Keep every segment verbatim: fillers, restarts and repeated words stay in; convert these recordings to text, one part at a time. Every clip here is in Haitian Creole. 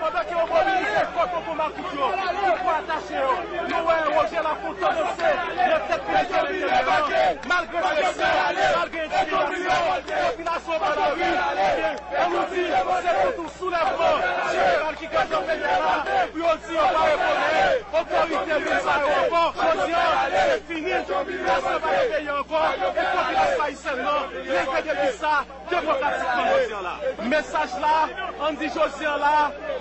Pandan ke yo mobilize kò tonton makout yo, pou atache yo, nou wè Roger Lafontant danse nan tèt ministè lenteryè an, malgre presyon, malgre entimidasyon, popilasyon pran lari, ebyen, an nou di, se tout yon soulèvman jeneral ki gentan fèt la, pou yo di yo pare konnen otorite vil sa yo ankò. Jodi a, se fini, popilasyon pa nan peyi ankò, e popilasyon ayisyèn nan leve depi sa, demokratikman jodi a la. Mesaj la, ann di jodi a la,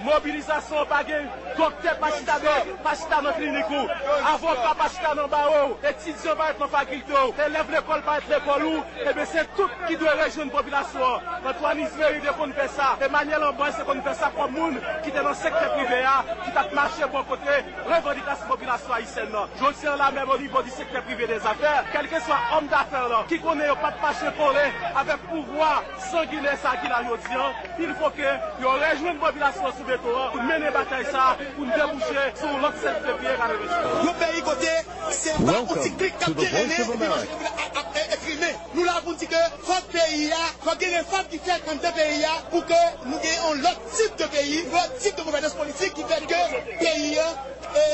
mobilizasyon an pa gen doktè pa chita de, pa chita nan klinik ou, avoka pa chita nan bawo w, etidyan pa ret nan fakilte w, elèv lekòl pa ret lekòl ou, ebyen se tout ki dwe rejwenn popilasyon an. Antoine Ismery te konn fè sa, Emmanuel Ambroise te konn fè sa kòm moun ki te nan sektè prive a, ki t ap mache bò kote revandikasyon popilasyon ayisyèn nan. Jodi a la, menm o nivo di sektè prive dèzafè, kèlkeswa òm dafè lan ki konnen yo p ap mache kole avèk pouvwa sanginè sa ki la jodi a, il fo ke yo rejwenn popilasyon an sou beton an pou n mennen batay sa, pou n debouche sou yon lòt sèt fevriye katrevensis. Yon peyi kote se pa yon ti klik k ap derennen epi manje ap, ap, e, e fimen. Nou la pou n di ke fòk peyi a, fòk gen refòm ki fèt anndan peyi a pou ke nou gen yon lòt tip de peyi, yon lòt tip de gouvènans politik ki fè ke peyi a, e,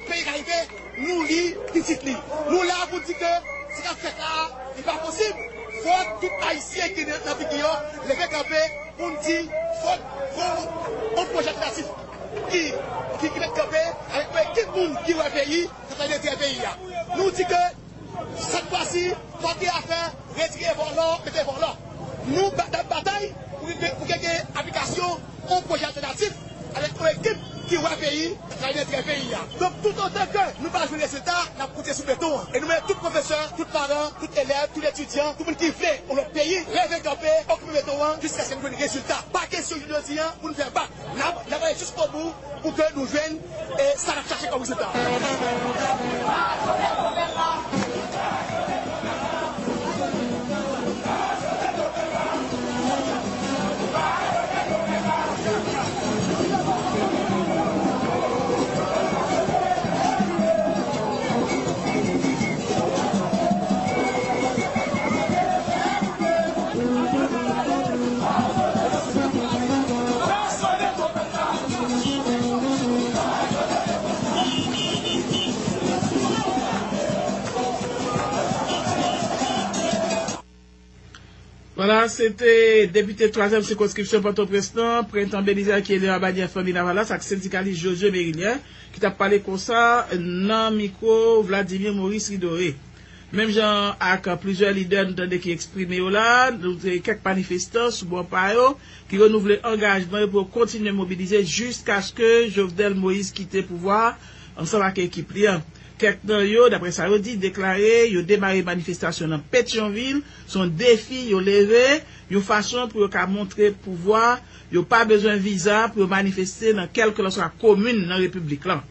peyi Karibe nouri pitit li. Nou la pou n di ke sa k ap fèt la a, li pa posib. Fòk tout Ayisyen ki nan, nan figi yo leve kanpe pou n di fòk, fòk yon pwojè altènatif ki, ki, ki met kanpe avèk yon ekip moun ki wè peyi, sa fè enterè peyi a. Nou di ke sèt fwa si, fòk gen afè retire vòlò, mete vòlò. Nou ba-, n ap batay pou gen, pou gen aplikasyon yon pwojè altènatif avèk yon ekip ki wè peyi, travay nan enterè peyi a. Donk, toutotan ke nou pa jwenn rezilta, n ap koute sou beton an. E nou mande tout pwofesè, tout paran, tout elèv, tout etidyan, tout moun ki vle yon lòt peyi, leve kanpe, okipe beton an, jiskaske nou jwenn rezilta. Pa kesyon jodi a pou nou fè bak. N ap, n ap ale jiskobou pou ke nou jwenn, e, sa n ap chache kòm rezilta. Vwala, se te depite twazyèm sikonskripsyon Pòtoprens lan, Prentan Belizaire, ki ele an banyè Fanmi Lavalas, ak sendikalis Josué Mérilien, ki t ap pale konsa nan mikwo Vladimir Maurice Ridoré. Menm jan ak plizyè lidè nou tande ki eksprime yo la, nou te kèk manifestan sou bò pa yo ki renouvle angajman yo pou yo kontinye mobilize jiskaske Jovenel Moïse kite pouvwa a ansanm ak ekip li an. Kèk nan yo, daprè sa yo di, deklare yo demare manifestasyon nan Petyonvil, se yon defi yo leve, yon fason pou yo ka montre pouvwa yo pa bezwen viza pou yo manifeste nan kèlkelanswa komin nan repiblik lan.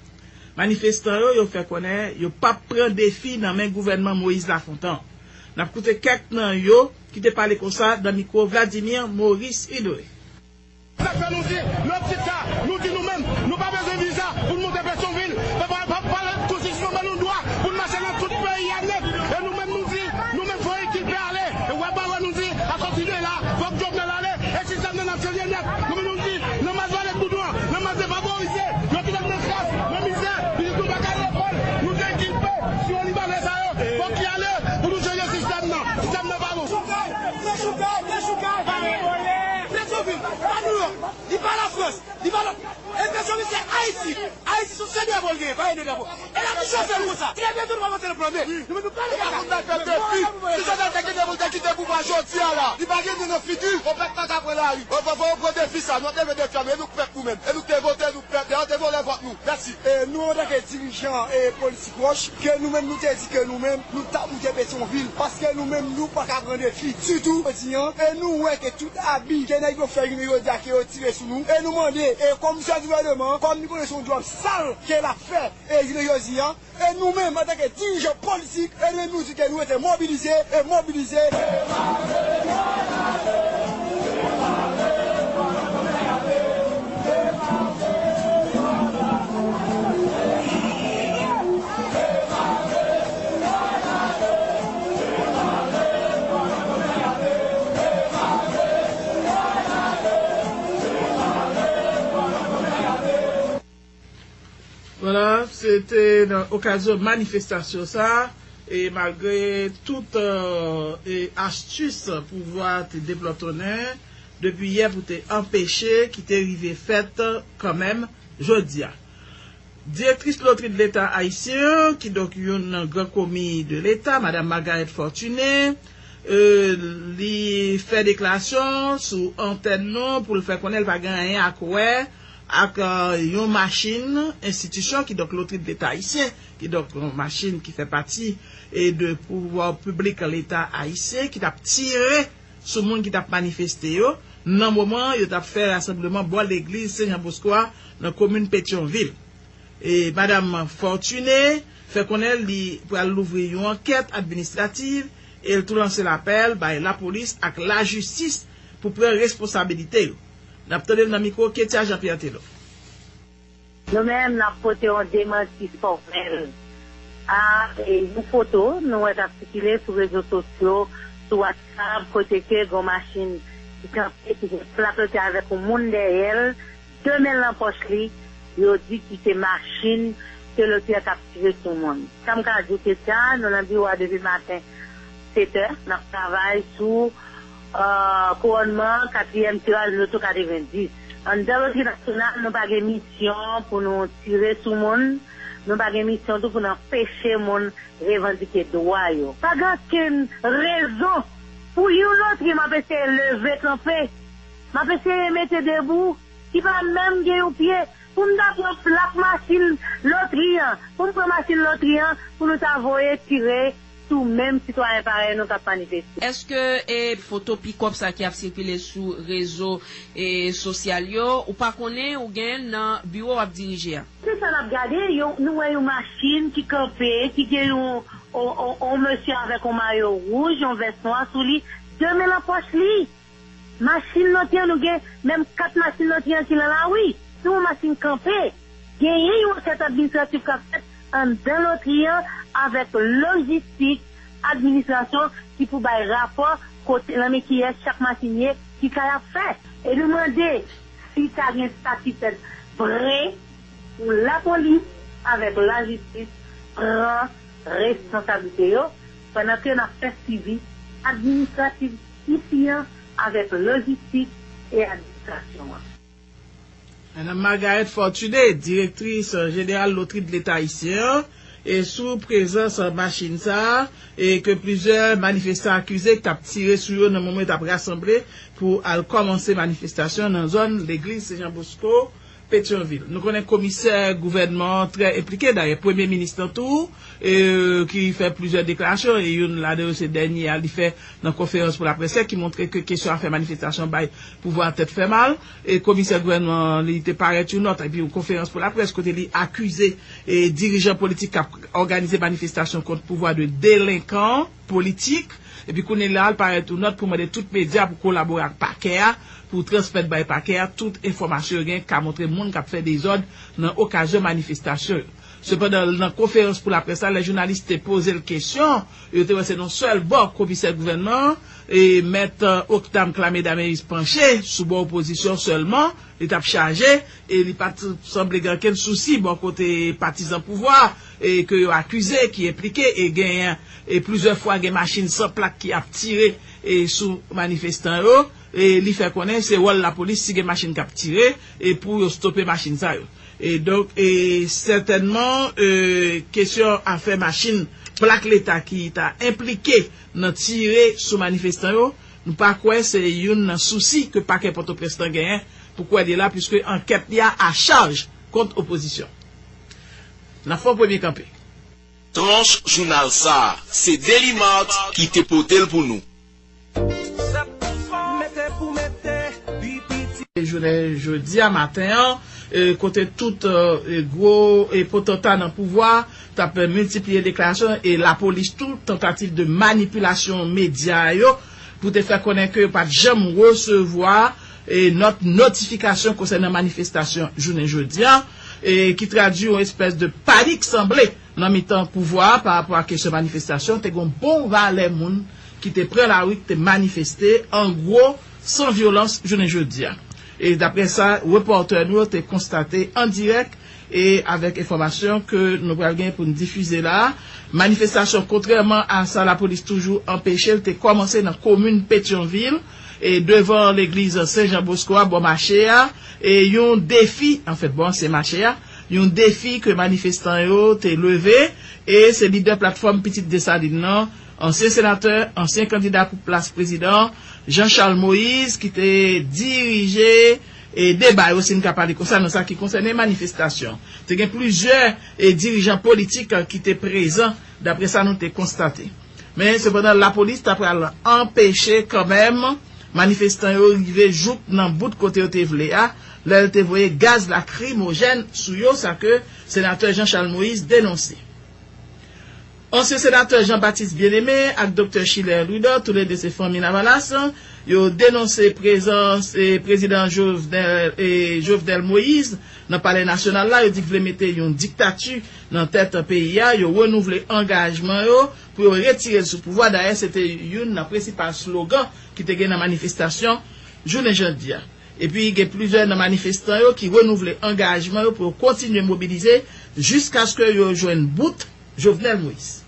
Manifestan yo, yo fè konnen yo p ap pran defi nan men gouvènman Moïse Lafontant. N ap koute kèk nan yo ki te pale konsa nan mikwo Vladimir Maurice Ridoré. Sa fè nou di, nan tit sa, nou di nou menm, nou pa bezwen viza pou n monte Petyonvil. Pa, pa, pa, pa konstitisyon ban nou dwa pou n mache nan tout peyi a nèt. E nou menm nou di, nou menm fò ekip la ale. E wè pa wè nou di, asòti de la, fòk Jovenel ale. E sistèm nan ap chanje nèt. Nou menm nou di, nan mas valèt boudon an, nan mas defavorize, yo ki nan kras, nan mizè, pitit nou pa ka lekòl, nou te enkipe, si yon Libanè sa yo, fòk ki ale, pou nou chanje sistèm nan. Sistèm nan pa bon. Dechoukay, dechoukay, dechoukay. Petyonvil, pa Nouyòk, li pa Lafrans, li pa lòt. E Petyonvil se Ayiti. Ayiti se yon sèl drapo l genyen, pa gen de drapo. E l ap toujou fè l konsa. Trè byento nou va monte nan plan B. Nou menm nou pale kaka. Moun nan fè defi. Si Jovenel te kite pou l te kite pouvwa jodi a la, li pa gen nen nan figi. Yon pèp pa ka pran lari. Fò, fò, fò yo pran defi sa. Nou ap leve defi a, men e nou k pèp nou menm. E nou k te vote, nou k pèp. Dayè yo te vòlè vòt nou. Mèsi. E nou antanke dirijan e politik wòch, ke nou menm nou te di ke nou menm, nou t ap moute Petyonvil, paske nou menm nou pa ka pran defi ditou jodi an, e nou wè ke tout abi ke nèg yo fè jounen jodi a, ke yo tire sou nou, e nou mande, e kòm chèf gouvènman, kòm li konnen se yon djòb sal ke l ap fè, e jounen jodi an, e nou menm antanke dirijan politik, e nou menm nou di ke nou rete mobilize, e mobilize. Se te nan okazyon manifestasyon sa a, e malgre tout, e, astis pouvwa te deplòtonnen depi yè pou te anpeche, ki te rive fèt kanmenm jodi a. Direktris Lotri de Leta Ayisyen an, kidonk youn nan gran komi de Leta, Madanm Margaret Fortuné, e, li fè deklarasyon sou antèn nou pou l fè konnen l pa gen anyen ak wè ak, e, yon machin enstitisyon, kidonk Lotri de Leta Ayisyen, kidonk yon machin ki fè pati, e, de pouvwa piblik Leta ayisyen, ki t ap tire sou moun ki t ap manifeste yo, nan moman yo t ap fè rasanbleman bò legliz Sen Jan Bosko a nan komin Petyonvil. E Madanm Fortuné fè konnen li pral louvri yon ankèt administrativ e l tou lanse lapèl bay lapolis ak lajistis pou pran responsabilite yo. N ap tande l nan mikwo Ketia Jean Pierre Telor. Nou menm, n ap pote yon demanti fòmèl a yon foto nou wè k ap sikile sou rezo sosyo, sou WhatsApp, kote ke gen yon machin ki kanpe, ki gen plak lotri avèk yon moun dèyè l, de men l nan pòch li, yo di ki se machin ke lotri a t ap tire sou moun. Sa m ka di w, Ketia, nou nan biwo a depi maten, setè, n ap travay sou kouwònman katriyèm tiraj loto katrevendis. Anndan Lotri Nasyonal, nou pa gen misyon pou nou tire sou moun, nou pa gen misyon tou pou n anpeche moun revandike dwa yo. Pa gen okenn rezon pou yon lotri m ap eseye leve kanpe, m ap eseye mete debou, ki pa menm gen yon pye, pou m ta pran plak machin lotri an, pou m pran machin lotri an, pou nou ta voye tire sou menm sitwayen parèy nou k ap manifeste. Èske e foto pikòp sa ki ap sikile sou rezo e sosyal yo, ou pa konnen ou gen nan biwo w ap dirije a? Se sa n ap gade, yo, nou wè yon machin ki kanpe, ki gen yon, on, on, on mesye avèk yon mayo wouj, yon vès nwa sou li, de men nan pòch li. Machin lotri an, nou gen menm kat machin lotri an ki nan lari. Nou wè machin kanpe. Genyen yon ankèt administratif k ap fèt anndan lotri an avèk lojistik administrasyon ki pou bay rapò kote, nan men kiyès chak machin ye, kisa y ap fè. E nou mande si ta gen sa ki fèt vre pou lapolis avèk lajistis pran responsablite yo, pandan ke n ap fè swivi administratif isi an avèk lojistik e administrasyon an. Madanm Margaret Fortuné, direktris jeneral Lotri de Leta ayisyen an, e sou prezans machin sa a, e ke plizyè manifestan akize ki t ap tire sou yo nan moman yo t ap rasanble pou al kòmanse manifestasyon nan zòn legliz Sen Jan Bosko, Petyonvil. Nou konnen komisè gouvènman an trè enplike, dayè premye minis lan tou, e, ki fè plizyè deklarasyon, e youn ladan yo se dènye a li fè nan konferans pou laprès ki montre ke kesyon afè manifestasyon bay pouvwa a tèt fè mal. E komisè gouvènman an, li te parèt yon nòt epi yon konferans pou laprès kote li akize e dirijan politik k ap òganize manifestasyon kont pouvwa de delenkan politik. Epi kounye la a, l parèt yon nòt pou mande tout medya pou kolabore ak pakè a, pou transmèt bay pakè a tout enfòmasyon yo gen k ka montre moun k ap fè dezòd nan okazyon manifestasyon yo. Sepandan, nan konferans pou laprès la, lè jounalis te poze l kesyon, yo te wè se nan sèl bò komisè gouvènman an, e mèt, e, Octam Clamé Daméus panche sou bò opozisyon sèlman, li t ap chaje, e li pa t sanble gen okenn sousi bò kote patizan pouvwa, e ke yo akize, ki enplike, e genyen, e plizyè fwa gen machin san plak ki ap tire, e sou manifestan yo, e li fè konnen se wòl lapolis si gen machin k ap tire, e pou yo stope machin sa yo. E donk, e sètènman, e kesyon afè machin plak leta ki ta enplike nan tire sou manifestan yo, nou pa kwè se youn nan sousi ke pakè Pòtoprens lan genyen pou kwè li la, piske ankèt li a a chaj kont opozisyon. N ap fè yon premye kanpe. Tranch jounal sa a, se Daily Mart ki te pote l pou nou. Jounen jodi a maten an, e, kote tout, e, gwo, e, potanta nan pouvwa t ap miltipliye deklarasyon e lapolis tou tantativ de manipilasyon medya yo pou te fè konnen ke yo pa t janm resevwa, e, nòt notifikasyon konsènan manifestasyon jounen jodi a, e, ki tradui yon espès de panik sanble nan mitan pouvwa a pa rapò a kesyon manifestasyon, te gen yon bon valè moun ki te pran lari, ki te manifeste, an gwo, san vyolans jounen jodi a. E daprè sa, repòtè nou yo te konstate an dirèk e avèk enfòmasyon ke nou pral gen pou n difize la a, manifestasyon, kontrèman a sa lapolis toujou anpeche l, te kòmanse nan komin Petyonvil, e devan legliz Sen Jan Bosko a, bò mache a, e yon defi, anfèt, bò ansyen mache a, yon defi ke manifestan yo te leve, e se lidè platfòm Pitit Desalin nan, ansyen senatè, ansyen kandida pou plas prezidan, Jean Charles Moïse, ki te dirije e deba yo, si n ka pale konsa, nan sa ki konsène manifestasyon. Te gen plizyè e dirijan politik, eh, ki te prezan, daprè sa nou te konstate. Men, sepandan, lapolis ta pral anpeche kanmenm manifestan yo rive jouk nan bout kote yo te vle a, lè l te voye gaz lakrimojèn sou yo, sa ke senatè Jean Charles Moïse denonse. Ansyen senatè Jean Baptiste Bien-Aimé ak Doktè Schiller Louidor, toulede se fanmi Lavalas, yo denonse prezans, eh, prezidan Jovenel, eh, Jovenel Moïse nan Palè Nasyonal la. Yo di k vle mete yon diktati nan tèt peyi a. Yo renouvle angajman yo pou yo retire l sou pouvwa. Dayè, se te youn nan prensipal slogan ki te gen nan manifestasyon jounen jodi a. Epi, gen plizyè nan manifestan yo ki renouvle angajman yo pou yo kontinye mobilize jiskaske yo jwenn bout Jovenel Moïse.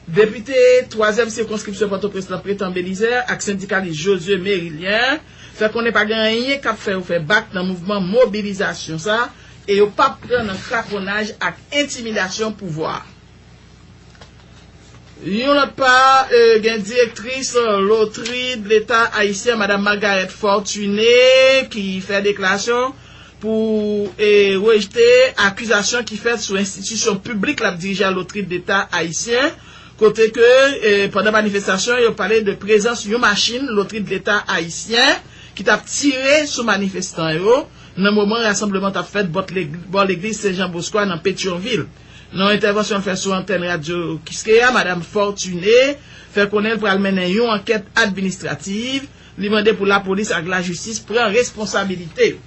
Depite twazyèm sikonskripsyon Pòtoprens lan, Pétan Belizaire, ak sendikalis Josué Mérilien fè konnen pa gen anyen k ap fè yo fè bak nan mouvman mobilizasyon sa a, e yo p ap pran nan kraponnaj ak entimidasyon pouvwa a. Yon lòt pa, eh, gen direktris, eh, Lotri de Leta Ayisyen, Madam Margareth Fortuné, ki fè deklarasyon pou, eh, rejte akizasyon ki fèt sou enstitisyon piblik l ap dirije a, Lotri de Leta Ayisyen, kote ke, eh, pandan manifestasyon, yo pale de prezans yon machin Lotri de Leta Ayisyen ki t ap tire sou manifestan yo nan moman rasanbleman t ap fèt bò leg-, bò legliz Sen Jan Bosko a nan Petyonvil. Nan yon entèvansyon l fè sou antèn radyo Kiskeya, Madam Fortuné fè konnen l pral mennen yon ankèt administrativ. Li mande pou lapolis ak lajistis pran responsabilite yo.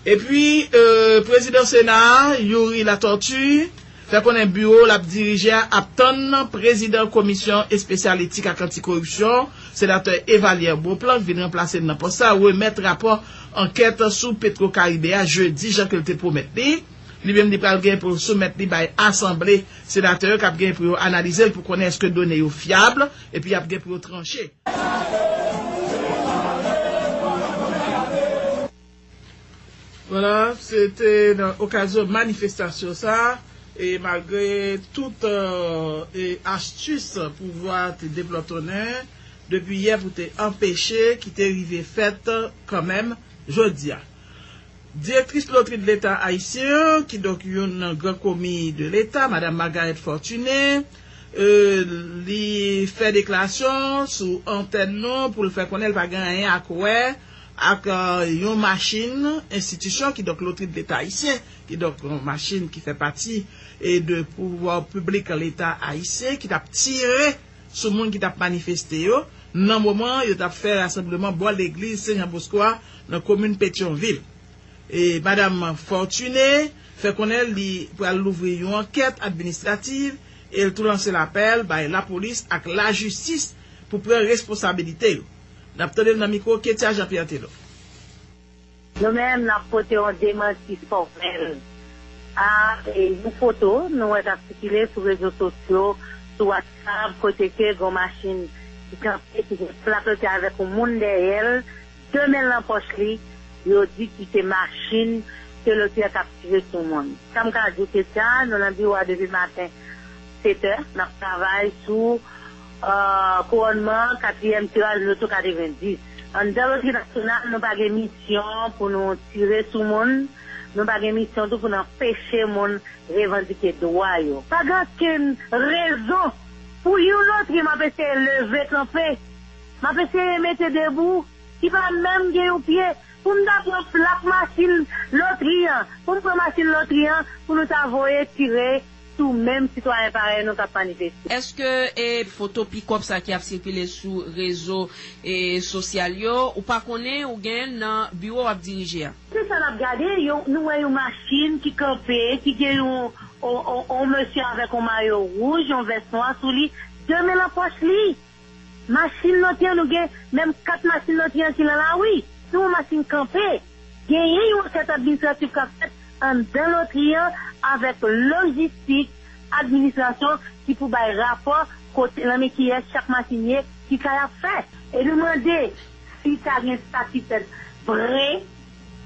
Epi, eh, prezidan Sena a, Youri Latortue, fè konnen biwo l ap dirije a ap tann prezidan Komisyon Espesyal Etik ak Antikoripsyon, senatè Evalière Beauplan, k vin ranplase l nan pòs sa, remèt rapò ankèt sou Petro Caribe a jedi, jan ke l te pwomèt li. Li menm, li pral gen pou l soumèt li bay asanble senatè yo k ap gen pou yo analize l pou konnen èske done yo fyab, epi y ap gen pou yo tranche. Vwala, se te nan okazyon manifestasyon sa a, e malgre tout, eh, e astis pouvwa te deplòtonnen depi yè pou te anpeche ki te rive fèt kanmenm jodi a. Direktris Lotri de Leta Ayisyen an, kidonk youn nan gran komi de Leta, Madam Margareth Fortuné, eh, li fè deklarasyon sou antèn nou pou l fè konnen l pa gen anyen ak wè ak, eh, yon machin enstitisyon, kidonk Lotri de Leta Ayisyen, kidonk yon machin ki fè pati e de pouvwa piblik Leta ayisyen, ki t ap tire sou moun ki t ap manifeste yo, nan moman yo t ap fè rasanbleman bò legliz Sen Jan Bosko a, nan komin Petyonvil. E Madam Fortuné fè konnen li pral louvri yon ankèt administrativ e l tou lanse lapèl bay lapolis ak lajistis pou pran responsabilite yo. N ap tande l nan mikwo Ketia Jean Pierre Telor. Nou menm, n ap pote yon demanti fòmèl a, e, yon foto nou wè k ap sikile sou rezo sosyo, sou WhatsApp, kote ke gen yon machin ki kanpe, ki gen plak lotri avèk yon moun dèyè l, de men l nan pòch li, yo di ki se machin ke lotri a t ap tire sou moun. Sa m ka di w, Ketia, nou nan biwo a depi maten, sèt è, n ap travay sou, eh, kouwònman katriyèm tiraj loto katrevenndis. Anndan Lotri Nasyonal, nou pa gen misyon pou nou tire sou moun, nou pa gen misyon tou pou n anpeche moun revandike dwa yo. Pa gen okenn rezon pou yon lotri m ap eseye leve kanpe, m ap eseye mete debou, ki pa menm gen yon pye, pou m ta pran plak machin lotri an, pou m pran machin lotri an, pou nou ta voye tire sou menm sitwayen parèy nou k ap manifeste. Èske, e, foto pikòp sa ki ap sikile sou rezo, e, sosyal yo, ou pa konnen ou genyen l nan biwo w ap dirije a? Se sa n ap gade, yo, nou wè yon machin ki kanpe, ki gen yon, on, on, on mesye avèk yon mayo wouj, yon vès nwa sou li, de men nan pòch li. Machin lotri an, nou gen menm kat machin lotri an ki nan lari. yon machin kanpe, genyen yon ankèt administratif k ap fèt anndan lotri an avèk lojistik administrasyon ki pou bay rapò kote, nan men kiyès chak machin ye, kisa y ap fè. E nou mande si ta gen sa ki fèt vre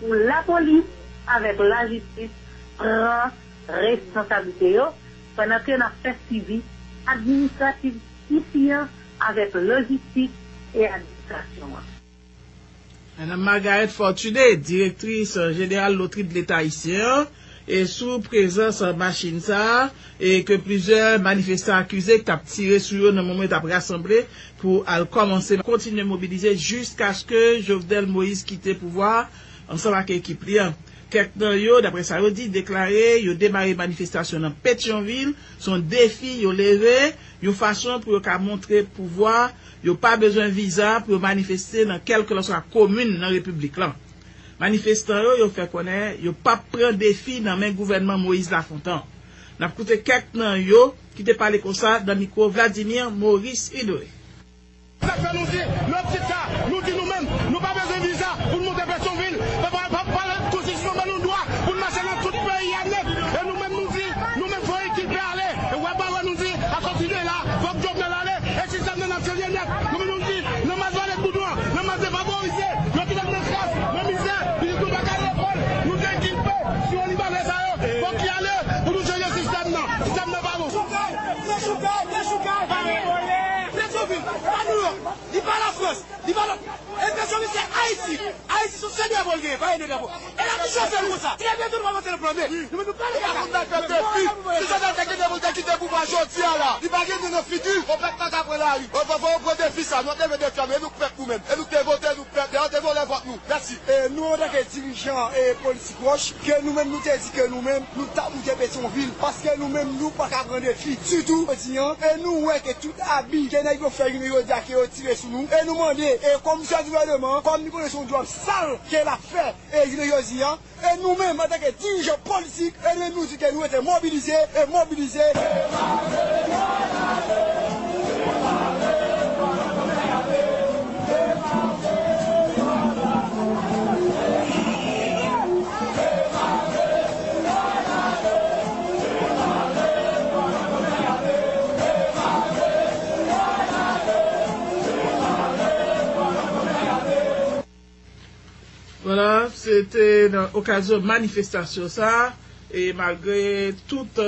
pou lapolis avèk lajistis pran responsablite yo, pandan ke n ap fè swivi administratif isi an avèk lojistik e administrasyon an. Madan Margaret Fortuné, direktris jeneral Lotri de Leta ayisyen an, e sou prezans machin sa a, e ke plizyè manifestan akize ki t ap tire sou yo nan moman yo t ap rasanble pou al kòmanse kontinye mobilize jiskaske Jovenel Moïse kite pouvwa a ansanm ak ekip li an. Kèk nan yo, daprè sa yo di, deklare yo demare manifestasyon nan Petyonvil, se yon defi yo leve, yon fason pou yo ka montre pouvwa yo pa bezwen viza pou yo manifeste nan kèlkelanswa komin nan repiblik lan. Manifestan yo, yo fè konnen yo p ap pran defi nan men gouvènman Moïse Lafontant. N ap koute kèk nan yo ki te pale konsa nan mikwo Vladimir Maurice Hidré. Sa k fè nou di, nan tit sa, nou di nou menm, nou pa bezwen viza pou n monte Petyonvil. Pa, pa, pa, pa konstitisyon ban nou dwa pou n mache nan tout peyi a nèt. E nou menm nou di, nou menm fò ekip ale. E w ap ba wè nou di, a sòti de la, fòk Jovenel ale. E sistèm nan n ap chanje nèt. Nou menm nou di, nan Mas Vale Goudron an, nan Mas Defavorise, yo kite n nan kras, nan mizè, pitit nou pa ka al lekòl. Nou di ekip, si yo li bagay sa yo, fòk y ale pou nou chanje sistèm nan. Sistèm nan pa bon. Dechoukay, dechoukay, dechoukay. Pa nan Petyonvil, pa Nouyòk. Li pa Lafrans, li pa lòt. Enpresyon misye Ayiti. Ayiti se yon sèl drapo l genyen, pa gen de drapo. E l ap di chofè l konsa. Trè byento nou va monte nan pwomèn. Nou menm nou pa nan kaka. Moun nan fè defi. Si Jovenel te kite pou l te kite pouvwa jodi a la, li pa gen nou nan figi. Yon pèp pa ka pran lari. Fò, fò, fò yo pran defi sa. Nou ap leve defi a, men nou k pèp nou menm. E nou k te vote, nou k pèp. Dayè, yo te vòlè vòt nou. Mèsi. E nou, antanke dirijan e politik wòch, ke nou menm nou te di ke nou menm, nou t ap moute Petyonvil. Paske nou menm, nou pa ka pran defi ditou. Jodi an, e nou wè ke tout abi ke nèg yo fè jounen jodi a, ke yo tire sou nou. E nou mande, e kòm chèf gouvènman an, kòm li konnen se yon djòb sal ke l ap fè, e jounen jodi a, e nou menm, antanke dirijan politik, e nou menm, nou di ke nou rete mobilize, e mobilize. Vwala, se te nan okazyon manifestasyon sa a, e malgre tout,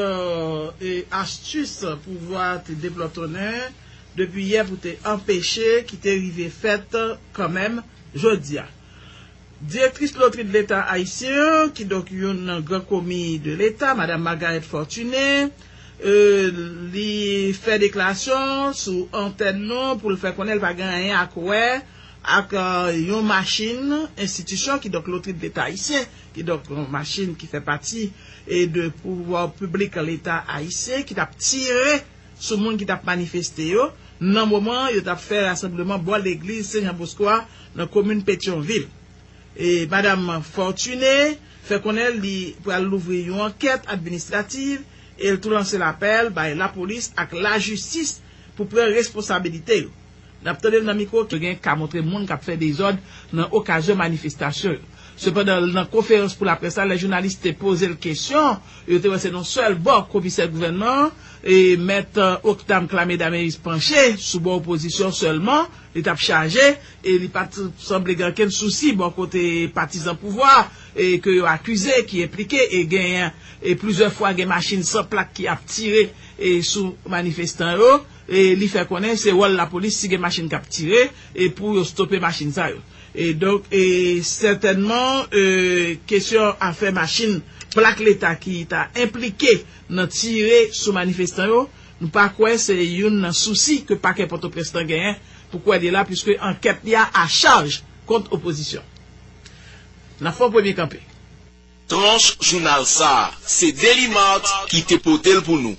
e, astis pouvwa te deplòtonnen depi yè pou te anpeche ki te rive fèt kanmenm jodi a. Direktris Lotri de Leta ayisyen an, kidonk youn nan gran komi de Leta, Madanm Margaret Fortuné, e, li fè deklarasyon sou antèn nou pou l fè konnen l pa gen anyen ak wè ak, e, yon machin enstitisyon, kidonk Lotri de Leta ayisyen, kidonk yon machin ki fè pati, e, de pouvwa piblik Leta ayisyen, ki t ap tire sou moun ki t ap manifeste yo, nan moman yo t ap fè rasanbleman bò legliz Sen Jan Bosko a nan komin Petyonvil. E Madanm Fortuné fè konnen li pral louvri yon ankèt administrativ e l tou lanse lapèl bay lapolis ak lajistis pou pran responsabilite yo. N ap tande l nan mikwo ki gen ka montre moun k ap fè dezòd nan okazyon manifestasyon yo. Sepandan, nan konferans pou laprès la, lè jounalis te poze l kesyon, yo te wè se nan sèl bò komisè gouvènman an, e mèt, e, Octam Clamé Daméus panche sou bò opozisyon sèlman, li t ap chaje, e li pa t sanble gen okenn sousi bò kote patizan pouvwa, e ke yo akize, ki enplike, e genyen, e plizyè fwa gen machin san plak ki ap tire, e sou manifestan yo, e li fè konnen se wòl lapolis si gen machin k ap tire, e pou yo stope machin sa yo. E donk, e sètènman, e kesyon afè machin plak Leta ki ta enplike nan tire sou manifestan yo, nou pa kwè se youn nan sousi ke pakè Pòtoprens lan genyen pou kwè li la, piske ankèt li a a chaj kont opozisyon. N ap fè yon premye kanpe. Tranch jounal sa a, se Daily Mart ki te pote l pou nou.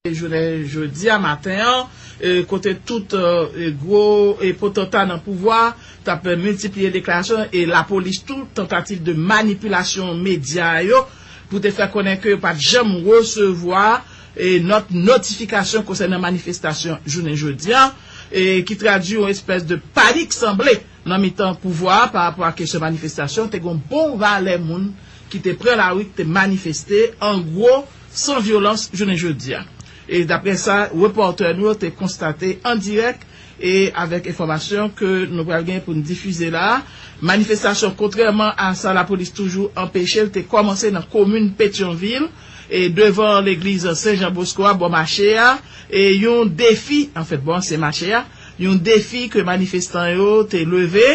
Jounen jodi a maten an, e, kote tout, e, gwo, e, potanta nan pouvwa t ap miltipliye deklarasyon, e lapolis tou, tantativ de manipilasyon medya yo pou te fè konnen ke yo pa t janm resevwa, e, nòt notifikasyon konsènan manifestasyon jounen jodi a. e ki tradui yon espès de panik sanble nan mitan pouvwa a pa rapò a kesyon manifestasyon. Te gen yon bon valè moun ki te pran lari, ki te manifeste, an gwo, san vyolans, jounen jodi a. E daprè sa, repòtè nou yo te konstate an dirèk e avèk enfòmasyon ke nou pral gen pou n difize la a, manifestasyon, kontrèman a sa lapolis toujou anpeche l, te kòmanse nan komin Petyonvil, e devan legliz Sen Jan Bosko a, bò mache a, e yon defi, anfèt, bò ansyen mache a, yon defi ke manifestan yo te leve,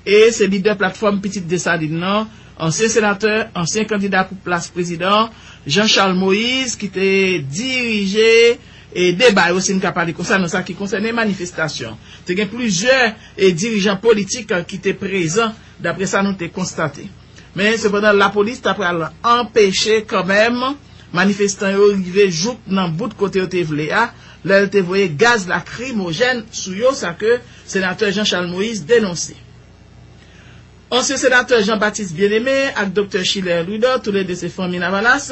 e se lidè platfòm Pitit Desalin nan, ansyen senatè, ansyen kandida pou plas prezidan, Jean Charles Moïse, ki te dirije e deba yo, si n ka pale konsa, nan sa ki konsène manifestasyon. Te gen plizyè e dirijan politik ki te prezan, daprè sa nou te konstate. Men, sepandan, lapolis ta pral anpeche kanmenm manifestan yo rive jouk nan bout kote yo te vle a, lè l te voye gaz lakrimojèn sou yo, sa ke senatè Jean Charles Moïse denonse. Ansyen senatè Jean Baptiste Bien-Aimé ak Doktè Schiller Louidor, toulede se fanmi Lavalas,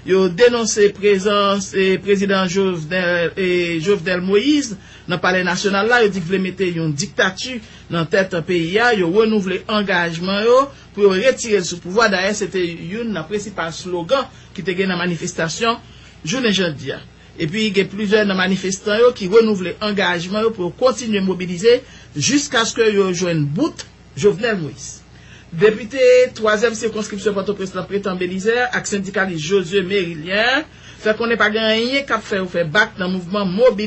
yo denonse prezans e prezidan Jovenel, e Jovenel Moïse nan Palè Nasyonal la. Yo di k vle mete yon diktati nan tèt peyi a. Yo renouvle angajman yo pou yo retire l sou pouvwa. Dayè, se te youn nan prensipal slogan ki te gen nan manifestasyon jounen jodi a. Epi, gen plizyè nan manifestan yo ki renouvle angajman yo pou yo kontinye mobilize jiskaske yo jwenn bout Jovenel Moïse. Depite twazyèm sikonskripsyon Pòtoprens lan, Pretan Belizaire, ak sendikalis Josué Mérilien, fè konnen pa gen anyen k ap fè yo fè bak nan mouvman mobilize